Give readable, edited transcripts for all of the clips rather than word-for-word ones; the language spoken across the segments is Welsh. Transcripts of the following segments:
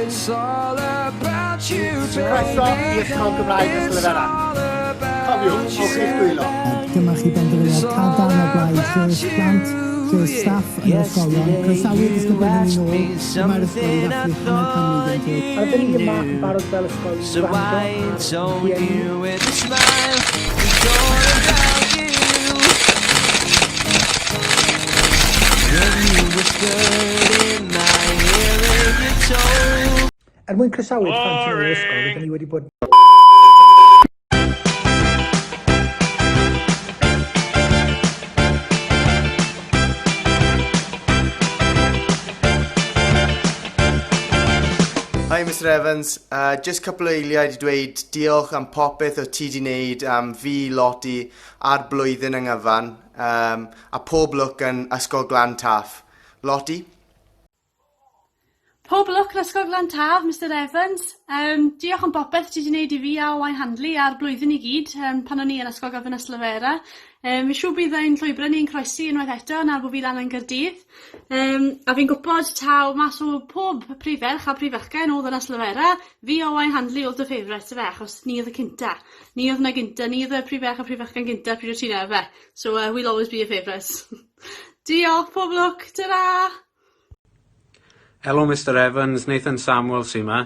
It's all about you, baby. Croeso i Ysgol Gymraeg Ystalyfera. Cofiwch, olchi'ch dwylo. Dyma chi benderfyniad cadarn o blaid lles plant, lles staff yn yr ysgolion, croesawu'r disgyblion hynny nôl y mae'r ysgol i ddathlu hanner canmlwydd yn dod. A rydyn ni yma yn barod fel ysgol i So wrando I ar told rhieni, you with a smile, it's all about you. When you whispered in my ear and you told Er mwyn croesawu'r plant yn ôl i'r ysgol, rydyn ni wedi bod Hi Mr Evans, uh, just couple o eiliad i dweud diolch am popeth o ti di wneud am fi, Lottie a'r blwyddyn yng nghyfan, um, a pob lwc yn Ysgol Glan Taf. Lottie? Pob lwc yn Ysgol Glan Taf, Mister Evans. Yym diolch am bopeth ti 'di neud i fi a Owain Handley a'r blwyddyn i gyd yym pan o'n i yn Ysgol Gyfun Ystalyfera. Yym fi'n siŵr bydd ein llwybre ni'n croesi unwaith eto nawr bo' fi lan yn Gardydd. Yym a fi'n gwpod taw mas o pob prif ferch a prif fachgen o'dd yn Ystalyfera, fi a Owain Handley o'dd dy favourite yfe achos ni o'dd y cynta. Ni o'dd 'na gynta ni o'dd y prif ferch a prif fachgen gynta pryd o't ti 'na yfe? So yy we'll always be your favourites. Diolch, pob lwc, tara! Helo Mister Evans, Nathan Samuel sy 'ma.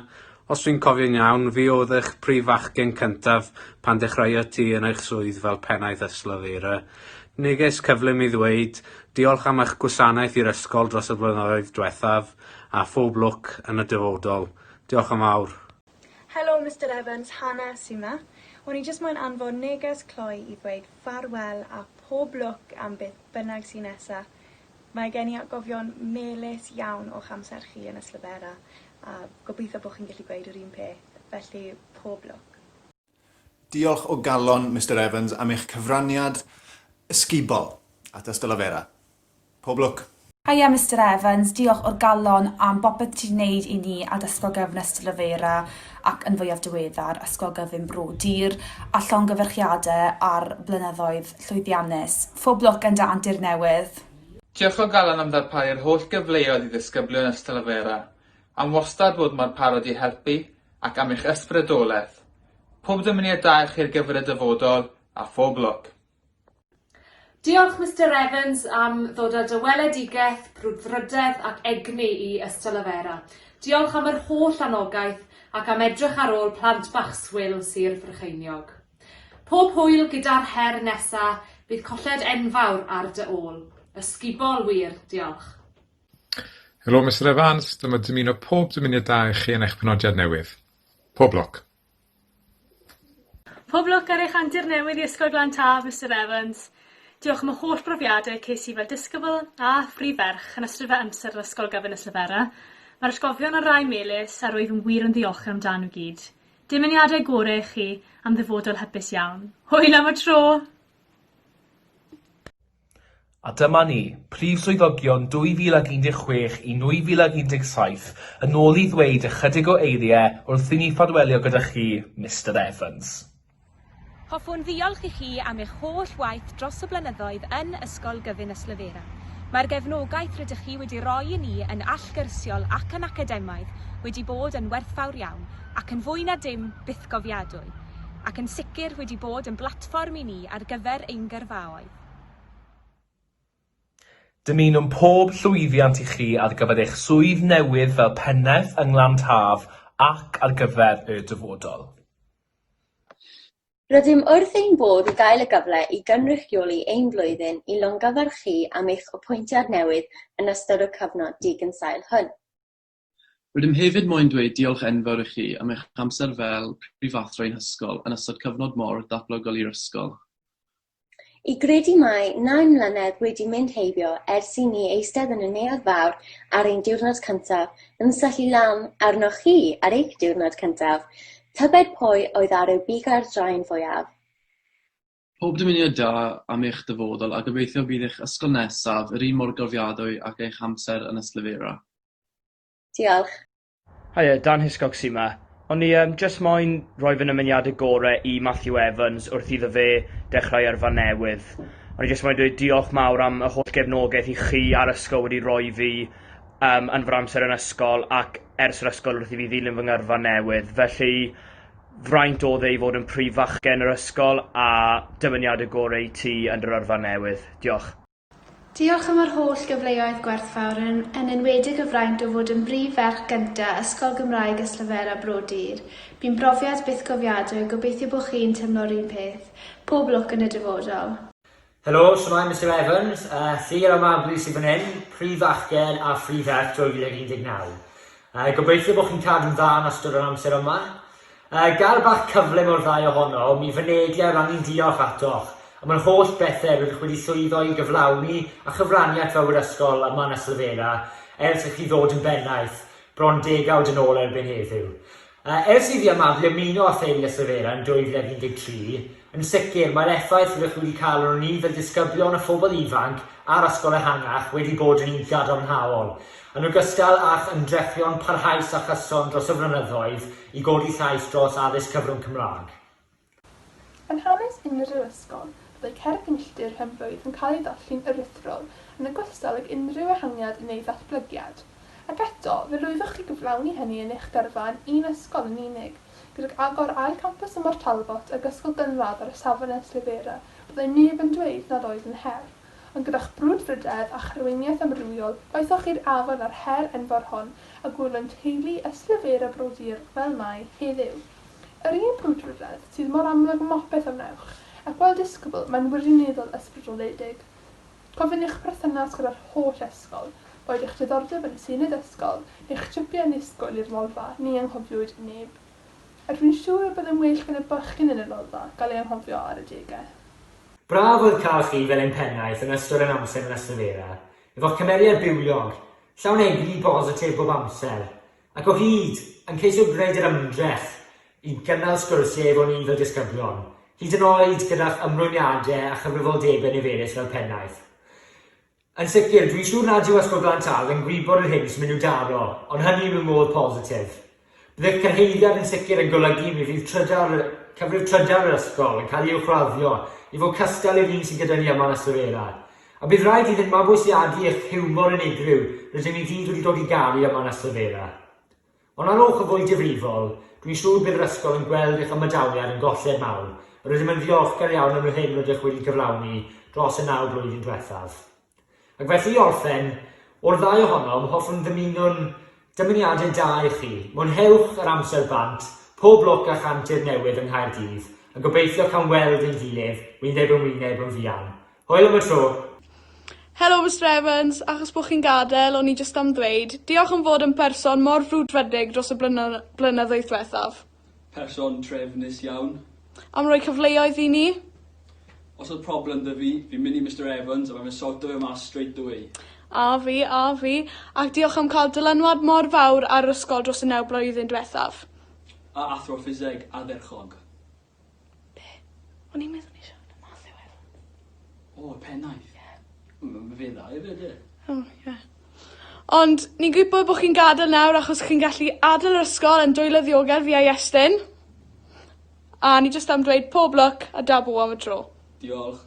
Os dwi'n cofio'n iawn, fi o'dd eich prif fachgen cyntaf pan dechreuodd ti yn eich swydd fel pennaeth Ystalyfera. Neges cyflym i ddweud diolch am eich gwasanaeth i'r ysgol dros y blynyddoedd dwethaf a phob lwc yn y dyfodol. Diolch yn fawr. Helo Mister Evans, Hannah sy 'ma. O'n i jyst moyn anfon neges cloi i ddweud ffarwel a pob lwc am beth bynnag sy nesa. Mae gen i atgofion melys iawn o'ch amser chi yn Ystalyfera a gobeithio bod chi'n gallu gweud yr un peth, felly pob lwc. Diolch o galon Mister Evans am eich cyfraniad ysgubol at Ystalyfera. Pob lwc! Haia Mister Evans, diolch o'r galon am bopeth ti 'di neud i ni ad Ysgol Gyfun Ystalyfera ac yn fwyaf diweddar Ysgol Gyfun Bro Dur a llongyfarchiade ar blynyddoedd llwyddiannus. Phob lwc yn dy antur newydd. Diolch o galon am ddarparu'r holl gyfleoedd i ddisgyblion Ystalyfera, am wastad bod mor parod i helpu ac am eich ysbrydoleth. Pob dymuniad da i chi ar gyfer y dyfodol, a phob lwc. Diolch Mister Evans am ddod â dy weledigaeth, brwdfrydedd ac egni i Ystalyfera. Diolch am yr holl anogaeth ac am edrych ar ôl plant bach swil Sir Frycheiniog. Pob hwyl gyda'r her nesa, bydd colled enfawr ar dy ôl. Ysgubol wir, diolch. Helo Mister Evans, dyma dymuno pob dymuniad da i chi yn eich penodiad newydd. Pob lwc! Pob lwc ar eich antur newydd i Ysgol Glan Taf, Mister Evans. Diolch am y holl brofiadau ces i fel disgybl a phrif ferch yn ystod fy amser yn Ysgol Gyfun Ystalyfera. Mae'r atgofion yn rai melys a rwyf yn wir yn ddiolchgar amdan nhw gyd. Dymuniadau gore i chi am ddyfodol hapus iawn. Hwyl am y tro! A dyma ni, Prif Swyddogion 2016 i 2017, yn ôl i ddweud ychydig o eiriau wrth i ni ffarwelio gyda chi, Mister Evans. Hoffwn ddiolch i chi am eich holl waith dros y blynyddoedd yn Ysgol Gyfun Ystalyfera. Mae'r gefnogaeth rydych chi wedi roi i ni yn allgyrsiol ac yn academaidd wedi bod yn werthfawr iawn, ac yn fwy na dim, bythgofiadwy. Ac yn sicr wedi bod yn blatfform i ni ar gyfer ein gyrfaoedd. Dymunwn pob llwyddiant i chi ar gyfer eich swydd newydd fel Pennaeth yng Nglan Taf ac ar gyfer y dyfodol. Rydym wrth ein bodd i gael y gyfle i gynrychioli ein blwyddyn i longyfarch chi am eich apwyntiad newydd yn ystod y cyfnod digynsail hwn. Rydym hefyd moyn dweud diolch enfawr i chi am eich amser fel prifathro i'n hysgol yn ystod cyfnod mor ddatblygol i'r ysgol. I gredu mai nain mlynedd wedi mynd heibio ers i ni eistedd yn y Neuadd Fawr ar ein diwrnod cyntaf yn syllu lan arnoch chi ar eich diwrnod cyntaf, tybed pwy oedd ar y bigau'r draen fwyaf? Pob dymuniad da am eich dyfodol a gobeithio bydd eich ysgol nesaf yr un mor gofiadwy ac eich amser yn Ystalyfera. Diolch. Haia, Dan Hiscock sy 'ma. O'n i yym jyst moyn rhoi fy nymuniadau gore i Matthew Evans wrth iddo fe dechrau yrfa newydd. O'n i jyst moyn dweud diolch mawr am y holl gefnogaeth i chi a'r ysgol wedi rhoi fi um, yn fy amser yn ysgol ac ers yr ysgol wrth i fi ddilyn fy ngyrfa newydd. Felly, fraint oedd e i fod yn prif fachgen yr ysgol a dymuniadau gorau i ti yn dy yrfa newydd. Diolch. Diolch am yr holl gyfleoedd gwerthfawr, yn yn enwedig y fraint o fod yn brif ferch gynta Ysgol Gymraeg Ystalyfera Bro Dur. Bu'n brofiad bythgofiadwy, gobeithio bo chi'n tymlo'r un peth. Pob lwc yn y dyfodol. Helo, shwmae Mister Evans, uh, Llŷr a Mabli sydd fan hyn, prif fachgen a phrif ferch 2019. Uh, gobeithio bod chi'n cadw'n dda yn ystod yr amser yma. Uh, gair bach cyflym o'r ddau ohono, mi fynegia rannu'n diolch atoch am yr holl bethau rydych wedi llwyddo i gyflawni a chyfrannu at fywyd ysgol yma yn Ystalyfera ers i chi ddod yn bennaeth bron degawd yn ôl erbyn heddiw. Uh, ers i fi a Mabli ymuno â theulu Ystalyfera yn 2013, yn sicr mae'r effaith rydych wedi cael arnon ni fel disgyblion a phobl ifanc a'r ysgol ehangach wedi bod yn un gadarnhaol. Yn ogystal â'ch ymdrechion parhaus a chyson dros y flynyddoedd i godi llais dros addysg cyfrwng Cymraeg. Yn hanes unrhyw ysgol, byddai cerrig milltir penblwydd yn cael ei ddathlu'n aruthrol yn ogystal ag unrhyw ehangiad neu ddatblygiad. Ac eto, fe lwyddoch chi gyflawni hynny yn eich gyrfa yn un ysgol yn unig. Gydag agor ail campws ym Mhort Talbot ag ysgol gynradd ar y safle yn Ystalyfera, byddai neb yn dweud nad oedd yn her. Ond gyda'ch brwdfrydedd a'ch arweiniaeth amrywiol, daethoch i'r afael â'r her enfawr hon a gwelwn teulu Ystalyfera Bro Dur fel mae heddiw. Yr un brwdfrydedd sydd mor amlwg ym mhopeth a wnewch, ac fel disgybl, mae'n wirioneddol ysbrydoledig. Cofiwn eich perthynas gyda'r holl ysgol, boed eich diddordeb yn y Senedd Ysgol, neu'ch tripiau annisgwyl i'r Lolfa, ni anghofiwyd neb. A dwi'n siŵr y byddai'n well gan y bachgen yn y Lolfa gael ei anghofio ar adegau. Braf oedd cael chi fel ein pennaeth yn ystod ein amser yn Ystalyfera, efo'ch cymeriad bywiog, llawn egni bositif bob amser, ac o hyd yn ceisio gwneud yr ymdrech i gynnal sgwrsiau efo ni fel disgyblion, hyd yn oed gyda'ch ymrwymiadau a chyfrifoldebau niferus fel pennaeth. Yn sicr, dwi'n siŵr nad yw Ysgol Glan Taf yn gwybod yr hyn sy'n mynd i'w daro, ond hynny mewn modd positif. Bydd eich cyrhaeddiad yn sicr yn golygu mi fydd trydar, cyfrif trydar yr ysgol yn cael ei uwchraddio i fod cystal i'r un sydd gyda ni yma yn Ystalyfera. A bydd rhaid iddynt mabwysiadu eich hiwmor unigryw rydym i gyd wedi dod i garu yma yn Ystalyfera. Ond ar ochr fwy difrifol, dwi'n siŵr bydd yr ysgol yn gweld eich ymadawiad yn golled mawr, a rydym yn ddiolchgar iawn am yr hyn rydych wedi cyflawni dros y naw blwyddyn diwethaf. Ac felly i orffen, o'r ddau ohonom, hoffwn ddymuno'n dymuniadau da i chi. Mwynhewch yr amser bant, pob lwc â'ch antur newydd yng Nghaerdydd, a gobeithio cawn weld ein gilydd wyneb yn wyneb yn fuan. Hwyl am y tro! Helo Mister Evans, achos bo' chi'n gadel o'n i jyst am ddweud, diolch am fod yn person mor frwdfrydig dros y blyny- blynyddoedd dwethaf. Person trefnus iawn. Am roi cyfleoedd i ni. Os odd problem 'da fi, fi'n mynd i Mister Evans a ma' fe'n sorto fe mas straight away. A fi, a fi. Ac diolch am cael dylanwad mor fawr ar yr ysgol dros y new blwyddyn dwethaf. A athro ffiseg ardderchog. Be? O'n i'n meddwl ni siarad am Matthew Evans. O, y pennaeth? Ie. Ma' fe'n dda efyd ie? O ie. Ond ni'n gwybod bo' chi'n gadel nawr achos chi'n gallu adel yr ysgol yn dwylo ddiogel fi a Iestyn. A ni jyst am dweud pob lwc a da bo am y tro. Diolch.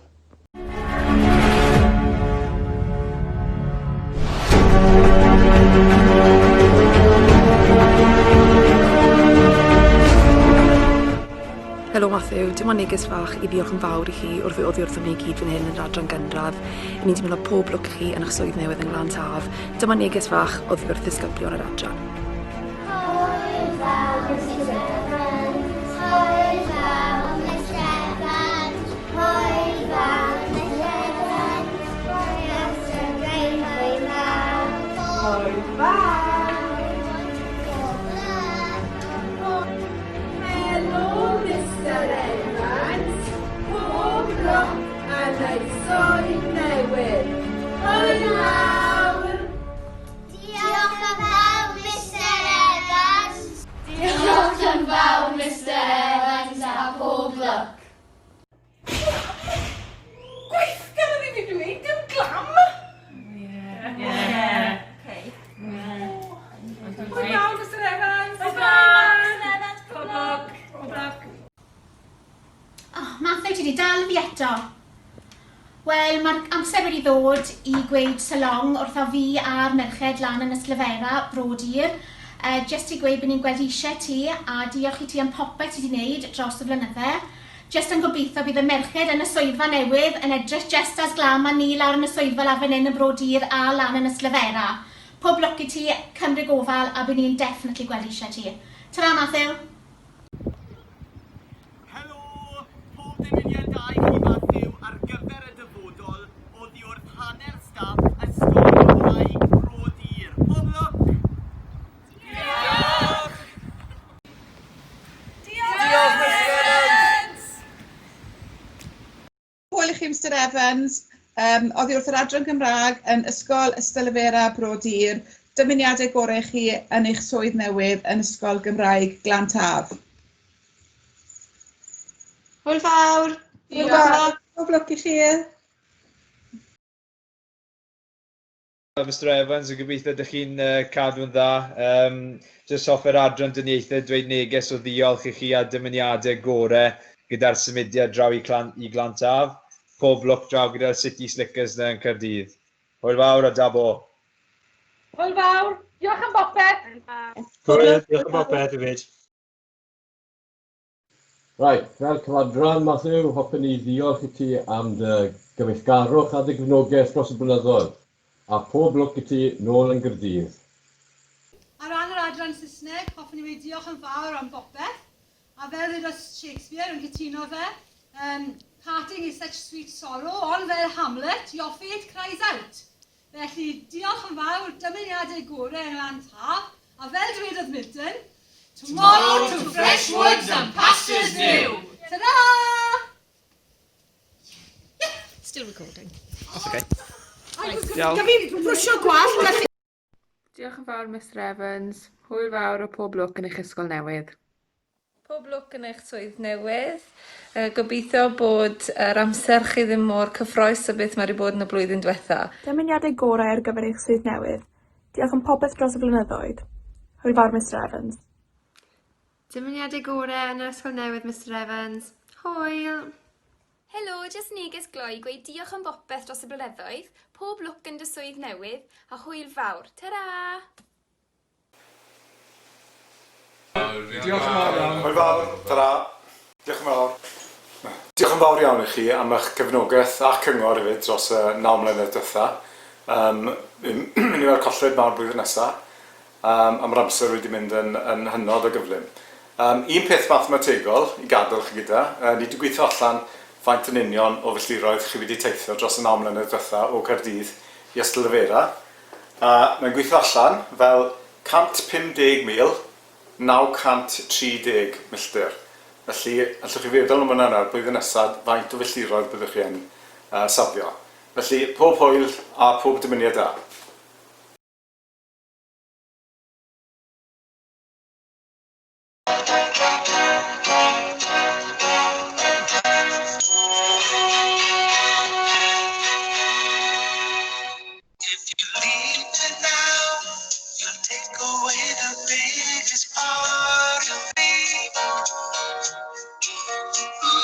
Helo Matthew, dim ond neges fach i ddiolch yn fawr i chi wrth oddi wrthom ni i gyd fan hyn yn yr adran gynradd. I ni'n dymuno pob lwc i chi yn eich swydd newydd yng Nglan Taf. Dyma neges fach oddi wrth ddisgyblion yr adran. Hwyl fawr Mister Evans, hwyl fawr Mister Evans, hwyl fawr Mister Evans, hwyl dweud hwyl fawr. Hwyl fawr! Helo Mister Evans, pob lwc yn eich swydd newydd. Hwyl fawr! Diolch yn fawr Mister Evans. Diolch yn fawr Mister Evans a pob lwc. Gweithgar oedd i fi dweud, dim glam! Ie. Ie. Okay. Hwyl fawr Mister Evans! Hwyl fawr Mister Evans, pob lwc! Pob lwc. Oh, Matthew, ti 'di dal fi eto. Wel, mae'r amser wedi ddod i gweud so long wrtho fi a'r merched lan yn Ystalyfera, Bro Dur. Yy, jyst i gweud bod ni'n gweld eisiau ti a diolch i ti am popeth ti 'di wneud dros y flynydde. Jyst yn gobeithio bydd y merched yn y swyddfa newydd yn edrych jest as glam â ni lawr yn y swyddfa lawr fan 'yn yn Bro Dur a lan yn Ystalyfera. Pob lwc i ti, cymryd gofal a bydd ni'n definitely gweld eisiau ti. Tara Matthew! Helo! Pob dymuniad da i chi Matthew ar gyfer y dyfodol oddi wrth hanner staff Ysgol Gymraeg Bro Dur. Pob lwc! Diolch! Diolch Mister Evans! Hwyl i chi Mister Evans, um, oddi wrth yr Adran Gymraeg yn Ysgol Ystalyfera Bro Dur, dymuniadau gorau i chi yn eich swydd newydd yn Ysgol Gymraeg Glan Taf. Hwyl fawr! Hwyl fawr! Pob lwc i chi! Mister Evans, yn gobeithio ydych chi'n uh, cadw'n dda. Um, jyst hoffe'r adran dyniaethau dweud neges o ddiolch i chi a dymuniadau gore gyda'r symudiad draw i, Clan, i Glan Taf. Pob lwc draw gyda'r City Slickers na yn Caerdydd. Hwyl fawr a da bo. Hwyl fawr. Diolch am bopeth. Hwyl, diolch am bopeth hefyd. Reit, fel cyfadran, Matthew, hoffen ni ddiolch i ti am dy gyfeillgarwch a dy gefnogaeth dros y blynyddoedd, a phob lwc i ti nôl yn Gaerdydd. Ar ran yr adran Saesneg, hoffwn i weud diolch yn fawr am bopeth, a fel ddudodd Shakespeare, rwy'n cytuno fe, um, parting is such sweet sorrow, ond fel Hamlet, your fate cries out. Felly, diolch yn fawr, dymuniadau gorau yng Nglan Taf, a fel dywedodd Milton, Tomorrow to fresh woods and pastures new! Ta-ra! Still recording. That's okay. Iawn. Gaf fi brwsio gwallt? Diolch yn fawr Mister Evans. Hwyl fawr a pob lwc yn eich ysgol newydd. Pob lwc yn eich swydd newydd. Yy gobeithio bod yr amser chi ddim mor cyffrous a beth mae 'di bod yn y blwyddyn dwetha. Dymuniadau gorau ar gyfer eich swydd newydd. Diolch am popeth dros y blynyddoedd. Hwyl fawr Mister Evans. Dymuniadau gorau yn yr ysgol newydd Mister Evans. Hwyl! Helo, jyst neges gloi i gweud diolch am bopeth dros y blynyddoedd, pob lwc yn dy swydd newydd, a hwyl fawr. Tara! Diolch yn fawr iawn. Hwyl fawr. Tara. Diolch yn fawr. Diolch yn fawr iawn i chi am eich cefnogaeth a'ch cyngor hefyd dros y naw mlynedd diwetha. Um, fi'n mynd i weld colled mawr blwyddyn nesa, um, a mae'r amser wedi mynd yn, yn hynod o gyflym. Um, un peth mathemategol i gadael chi gyda, uh, ni wedi gweithio allan faint yn union o filltiroedd chi wedi teithio dros y naw mlynedd diwetha o Caerdydd i Ystalyfera. A mae'n gweithio allan fel 150,930 milltir. Felly, allwch chi feddwl am hwnna nawr, blwyddyn nesa, faint o filltiroedd byddwch chi yn uh, safio. Felly, pob hwyl a pob dymuniad da.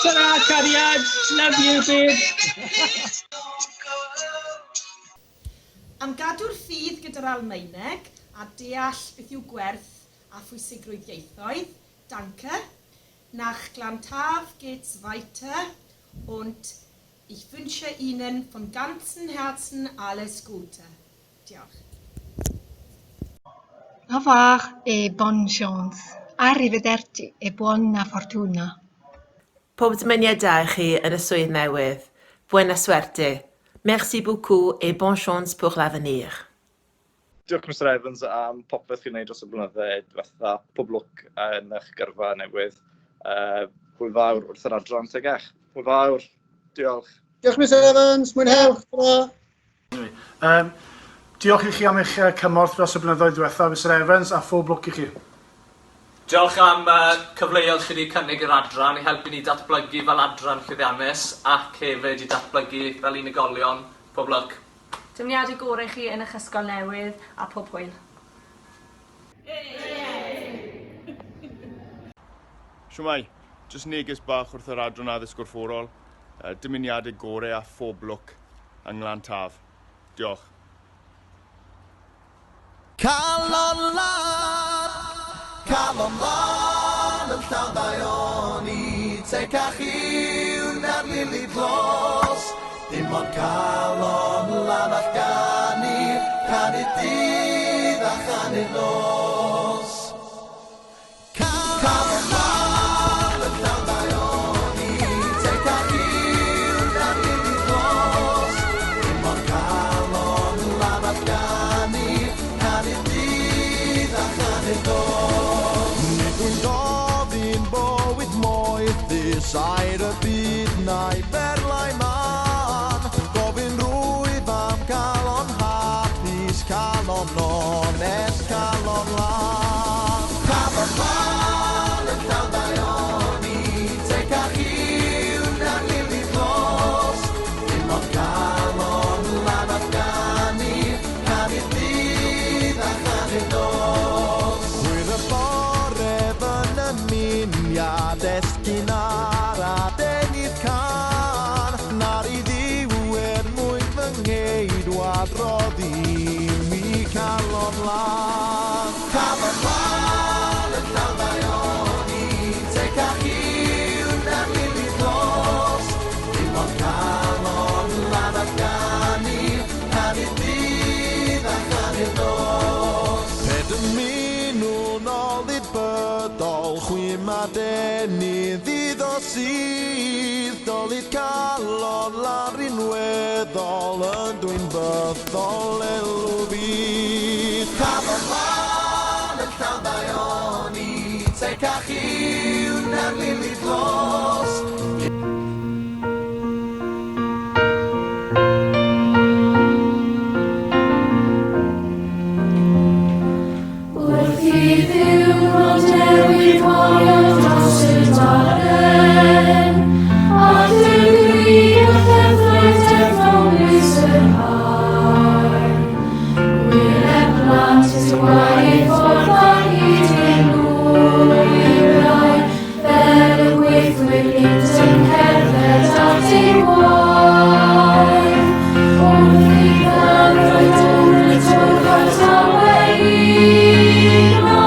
Ta-ra, cariad! Love you, babe! Am gadw'r ffydd gyda'r Almaeneg a deall beth yw gwerth a phwysigrwydd ieithoedd, Danke, nach Glan Taf geht's weiter und ich wünsche Ihnen von ganzem Herzen alles Gute. Diolch. Au revoir et bonne chance. Arrivederci e buona fortuna. Pob dymuniad da i chi yn y swydd newydd. Buena suerte. Merci beaucoup et bonne chance pour l'avenir. Diolch Mister Evans am popeth chi'n wneud dros y blynydde diwetha. Pob lwc yn eich gyrfa newydd. Uh, hwyl fawr wrth yr adran tegach. Hwyl fawr. Diolch. Diolch Mister Evans, mwynhewch. Ta-ra. Anyway, um, diolch i chi am eich cymorth dros y blynyddoedd diwetha, Mister Evans, a phob lwc i chi. Diolch am y cyfleoedd chi wedi cynnig i'r adran i helpu ni datblygu fel adran llwyddiannus ac hefyd i datblygu fel unigolion. Pob lwc. Dymuniadau gorau i chi yn eich ysgol newydd a pob hwyl. Shwmae? Jyst neges bach wrth yr Adran Addysg Gorfforol. Dymuniadau gorau a phob lwc yng Nglan Taf. Diolch. Calon lân, calon lân yn llawn daioni, tecach yw na'r lili dlos. Dim ond calon lân all ganu, canu dydd a chanu nos. Calon lân yn llawn daioni, tecach yw na'r lili dlos. Dim ond calon lân all ganu, canu dydd a chanu nos. Nid wy'n gofyn bywyd moethus, aur y byd na'i berlau mân. Gofyn rwyf am calon hapus, calon onest, calon lân. Calon lân yn llawn daioni, tecach yw na'r lili dlos. Dim ond calon lân all ganu, canu dydd a chanu nos. Hwyr y bore fy nymuniad esgyn ar adenydd cân, Na'r i Dduw er mwyn fy ngheidwad roddi mi calon lân. Calon lân yn llawn daioni, tecach yw na'r lili dlos. Dim ond calon lân all ganu, canu dydd a chanu nos. Pe dymunwn olud bydol, chwim a denydd iddo sydd, dolud calon lân rinweddol yn dwyn bythol elw byd. Calon lân yn llawn daioni, tecach yw na'r lili dlos. Wrth i ddiwrnod newydd wario dros y darllen, a dyfri a llethrau dethonglus yr haul. Wyle plant y gwaith ffordd ar hyd eu lwybrau, fel y gweithwyr gynt yn cerdded at eu gwaith. Wrth i ddyfroedd dwfn y twrfa tawel uno,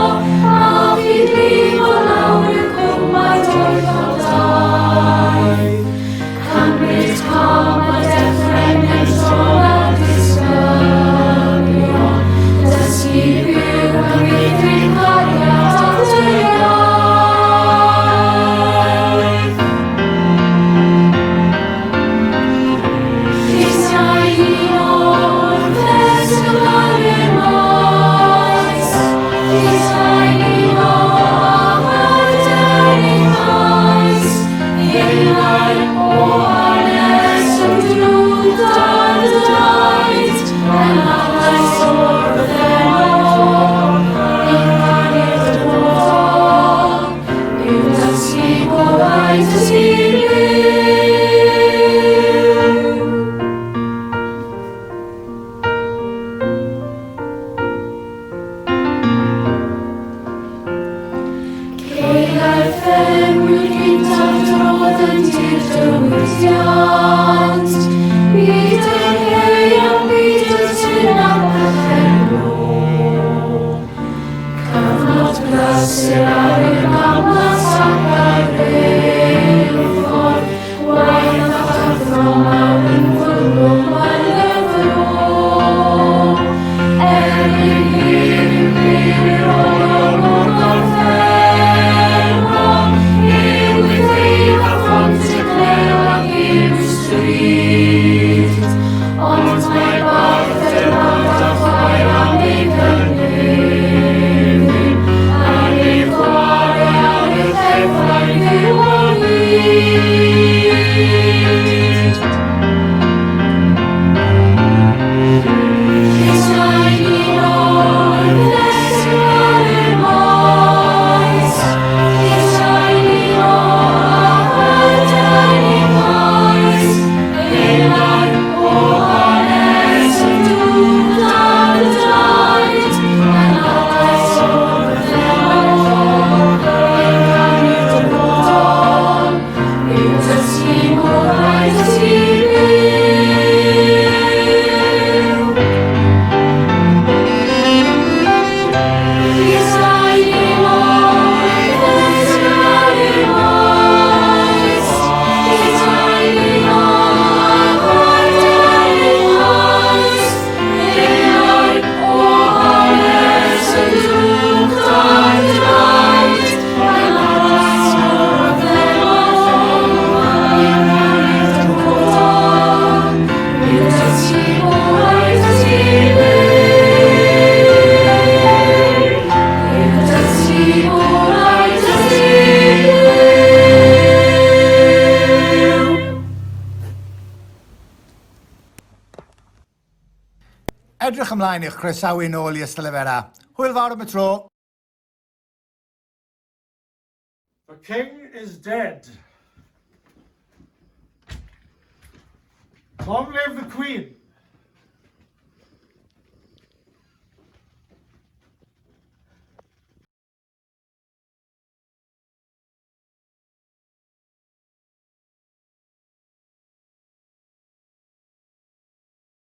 a chyd-lifo lawr y cwm mae doeth o daith. Cymryd cam a dechrau mentro fel disgyblion, dysgu byw gan feithrin cariad at yr iaith. Lleisiau un o'r fesul ar y maes, lleisiau un o hyder ei llais, eiriau o hanes yn drwg dan y daid, yn adlais o'r orffennol, i canu'r dyfodol, yw dysgu gorau dysgu byw. Ceilau'r ffermwyr gyntaf drodd yn dir diwydiant, byd yr haearn, byd y tun a'r pyllau glo. Cyfnod prysur ar y gamlas ac ar reilffordd, gwaith a chyffro mawr yn fwrlwm yn y fro. Erbyn hyn, byr yr olwg o'r gorffennol, yw ddweud a ffont y glew ac yw stryd. Ond mae balchder nad a chwaer am ei gynefin, ar ei chwarae ar ei ymlaen i'ch croesawu nôl i Ystalyfera. Hwyl fawr am y tro! The king is dead. Long live the queen.